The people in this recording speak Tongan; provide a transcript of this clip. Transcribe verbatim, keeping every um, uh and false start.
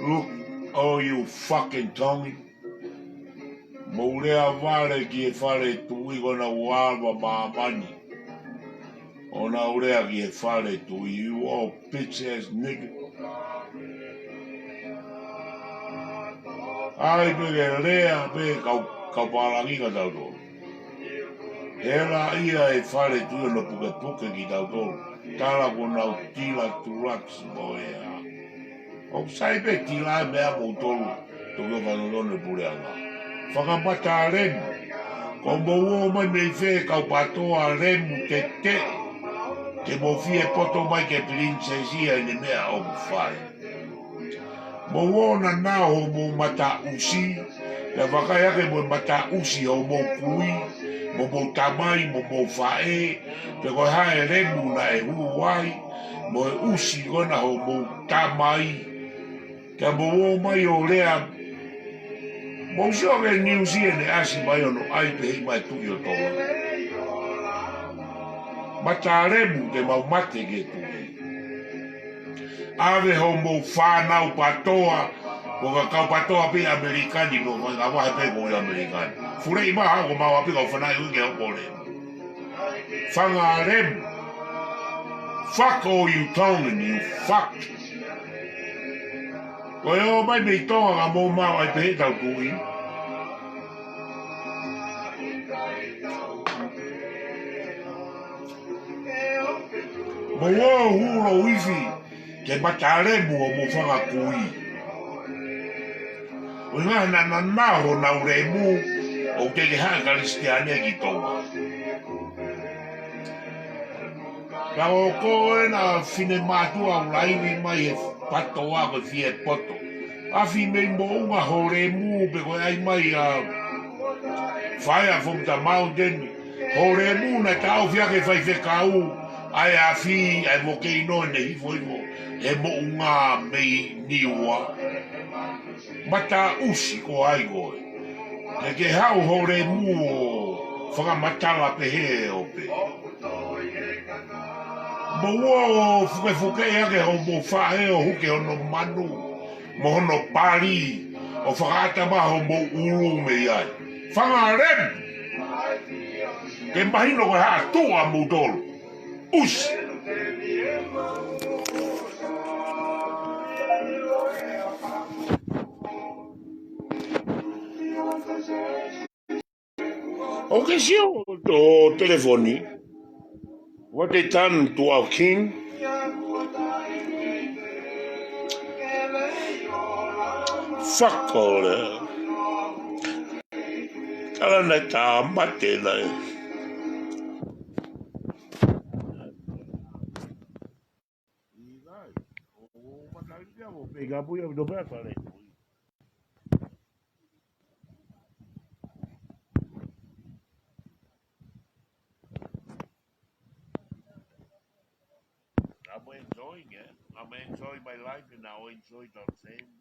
Look, oh, you fucking Tongi. Mou lea vale ki he fale tuʻi ko ena ʻoku ava māmani. ʻO nau lea ki he fale tuʻi, you old bitch ass nigga. ʻAi pē ke lea pē kau, kau pālangi kia tautolu. Hela ia e fale tuʻi ʻo nau pukepuke kitautolu. Tala kuo nau tila tulaki mo e ʻa. ʻOku sai pē tila e meʻa moutolu, toki ʻo fanongo e puleʻanga. Fanga mata lemu. Ko mou ō mai mei fē kau pātoa lemu tete. Ke mou fie poto mai ki he pilinisesi ʻa ʻene meʻa ʻoku fai. Mou ō ʻo nau hoʻomou mataʻusi. Pea vakai hake mo e mataʻusi hoʻomou kui, mo homou tamai, mo homou faʻē. Pe ko e hā e lemu naʻe hū ai, mo e ʻusi ko ena hoʻomou tamai. Ke mou ō mai ʻo lea, mou sio ki he niusi ʻene ʻasi mai ʻo nau ʻai pehē mai tuʻi ʻo Tonga. Mata lemu te mau mate ki he tuʻi. ʻAve hoʻomou fānau pātoa, ko e kau pātoa pē ʻAmelika ni, ko e ngaahi vahe pē ko ia ʻAmelika ni. Fuleʻi mai haʻo ko mau ʻapi kau fanauʻi ke hoko lemu. Fanga lemu. Fuck all you Tongan, you fuck. Ko e ō mai mei Tonga ka mou maʻu ai pē heʻetau tuʻi. Mou ō ʻo hū lou ifi ki he mata lemu ʻo mou fanga kui. ʻUhinga naʻa nau nau honau lemu, ʻoku teʻeki ke haʻu e Kalisitiane ki Tonga. Ka ʻoku ʻi ai ʻena finemātuʻa ʻoku laivi mai he pātoa ko e fie poto. Afi mei moʻunga ho lemu pe ko e ʻai mai ʻa Fire from the Mountain. Ho lemu naʻe taʻofi hake faifekau ʻa e afi ʻa e vokeino ʻene hifohifo he moʻunga mei Niua. Mataʻusi ko hai koe. Ke ke haʻu ho lemu ʻo fakamatala pehē ʻo pē. Mou ō ʻo fukefukeʻi hake hoʻomou faʻē ʻo huke hono manu mo hono pali ʻo fakaʻata mai hoʻomou ʻulu mei ai. Fanga lemu! Ke mahino ko e hā tuʻa moutolu. ʻUsi! ʻOku ke sio ho telefoni? What they done to our king? Fuck all that. Tala naʻe tāmate naʻe. I'm enjoying it. I'm enjoying my life and I'll enjoy the same.